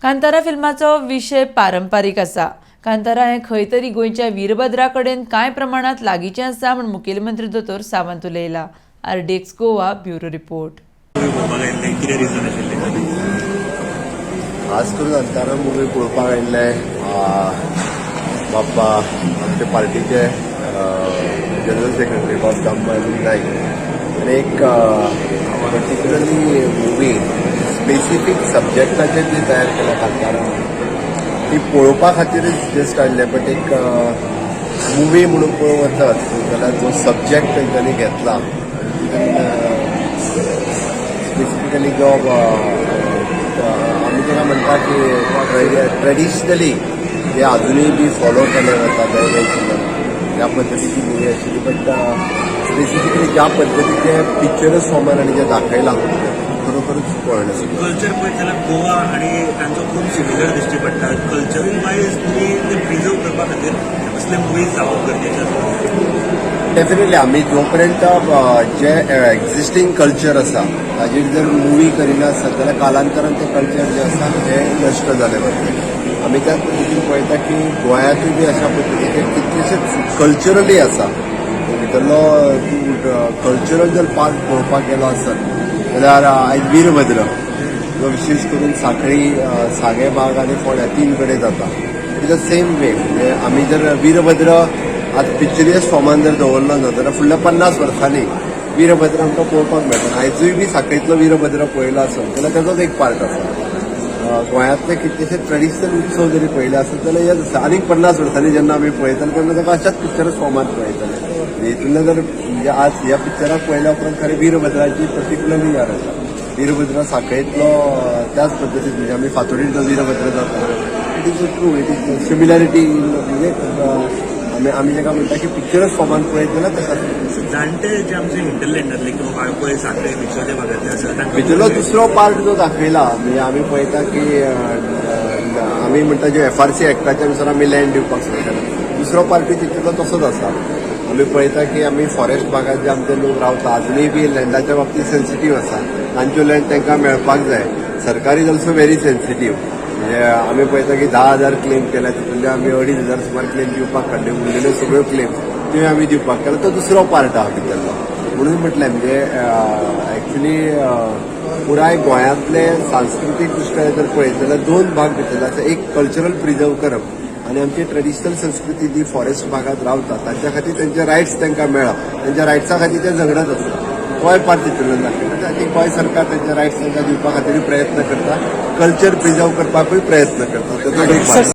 कांतारा फिल्माचो विशय पारंपारीक आसा. कांतारा हें खंय तरी गोंयच्या वीरभद्रा कडेन कांय प्रमाणांत लागींचें आसा म्हूण मुखेलमंत्री दोतोर Sawant उलयला. RDX Goa, bureau report. पळोवपाक आयिल्ले, कितें रिजन आशिल्लें? खास करून कांतारा मुवी पळोवपाक आयिल्ले बाप्पा आमचे पार्टीचे जनरल सेक्रेटरी बाब दामबाई नायक आनी एक पर्टिक्युलरली मुवी स्पेसिफीक सब्जेक्टाचेर जी तयार केल्या कांतारा, ती पळोवपा खातीरच जस्ट आयिल्ले. बट एक मुवी म्हणून पळोवंक वचत जाल्यार जो सब्जेक्ट तेंच्यांनी घेतला, स्पेसिफिकली जो आमी ताका म्हणटा की ट्रेडिशनली जे अजुनूय बी फॉलो केले वता त्या पद्दतीची मुवी आशिल्ली. बट स्पेसिफिकली ज्या पद्दतीचे पिक्चरच फॉर्मान आनी जें दाखयलां, खरोखरूच पळयलें. कल्चर पळयत जाल्यार गोवा आनी तांचो खूब सिमिलर दिश्टी पडटा. कल्चरल वायज तुमी ते प्रिजर्व करपा खातीर असले मुवीज जावप गरजेचें आसा. डेफिनेटली, आमी जोपर्यंत जे एक्झिस्टींग कल्चर आसा ताजेर जर मुवी करिना आसत जाल्यार कालांतरान तें कल्चर जें आसा हें नश्ट जालें वतलें. आमी त्याच पद्दतीन पळयता की गोंयांतूय बी अशा पद्दतीचे कितलेशेच कल्चरली आसा. भितरलो तूं कल्चरल जर पार्ट पळोवपाक गेलो आसत जाल्यार आयज वीरभद्र जो विशेश करून साखळी, सांगें भाग आनी फोंड्या तीन कडेन जाता. It is the same way. म्हणजे आमी जर वीरभद्र आज पिक्चरियस फॉर्मान जर दवरलो ना जाल्यार फुडल्या 50 वर्सांनी वीरभद्र आमकां पळोवपाक मेळटा. आयजूय बी साखळींतलो वीरभद्र पळयलो आसत जाल्यार ताजोच एक पार्ट आसा. गोंयांतले कितलेशे ट्रेडिशनल उत्सव जरी पळयले आसत जाल्यार हेच आसा. आनीक 50 वर्सांनी जेन्ना आमी पळयतले तेन्ना ताका अशाच पिक्चरस फॉर्मात पळयतले. हितूंतल्यान जर म्हणजे आज ह्या पिक्चराक पळयल्या उपरांत खरें वीरभद्राची पर्टिक्युलरली याद येता. वीरभद्र साखळेंतलो त्याच पद्दतीन, म्हणजे आमी फातोडीर जो वीरभद्र जाता, it is true, it is similarity. म्हणजे आमी ताका म्हणटा की पिक्चरस फॉर्मान पळयत जाल्यार तशें. जाणटे जे आमचे हिंटरलँडातले किंवा वाळपय, साखळे, बिचोले भागांतले आसा, तांकां भितरलो दुसरो पार्ट जो दाखयला, म्हणजे आमी पळयता की आमी म्हणटा जे एफआरसी एक्टाच्या नुसार आमी लँड दिवपाक शकता, दुसरो पार्टूय तितूंतलो तसोच आसा. आमी पळयता की आमी फॉरेस्ट भागात जे आमचे लोक रावता, अजुनूय बी लँडाच्या बाबतीत सेन्सिटीव आसा. तांच्यो लँड तांकां मेळपाक जाय. सरकार is also very sensitive. म्हणजे आमी पळयता की 10,000 क्लेम केल्या, तितूंतले आमी 2500 सुमार क्लेम दिवपाक काडले. उरलेल्यो सगळ्यो क्लेम त्यो आमी दिवपाक केला. तो दुसरो पार्ट आहा भितरलो. म्हणून म्हटलें, म्हणजे एक्चुली पुराय गोंयांतले सांस्कृतीक दृश्ट्या जर पळयत जाल्यार दोन भाग भितरले आसा. एक कल्चरल प्रिजर्व करप आनी आमची ट्रेडिशनल संस्कृती जी फॉरेस्ट भागात रावता तांच्या खातीर त्यांचे रायट्स तांकां मेळप, त्यांच्या रायट्सा खातीर ते झगडत आसता, तोय पार्ट तितूंतल्यान दाखयता. आनी गोंय सरकार त्यांच्या रायट्स तांकां दिवपा खातीर प्रयत्न करता, कल्चर प्रिजर्व करपाकूय प्रयत्न करता. ताचो एक भाग.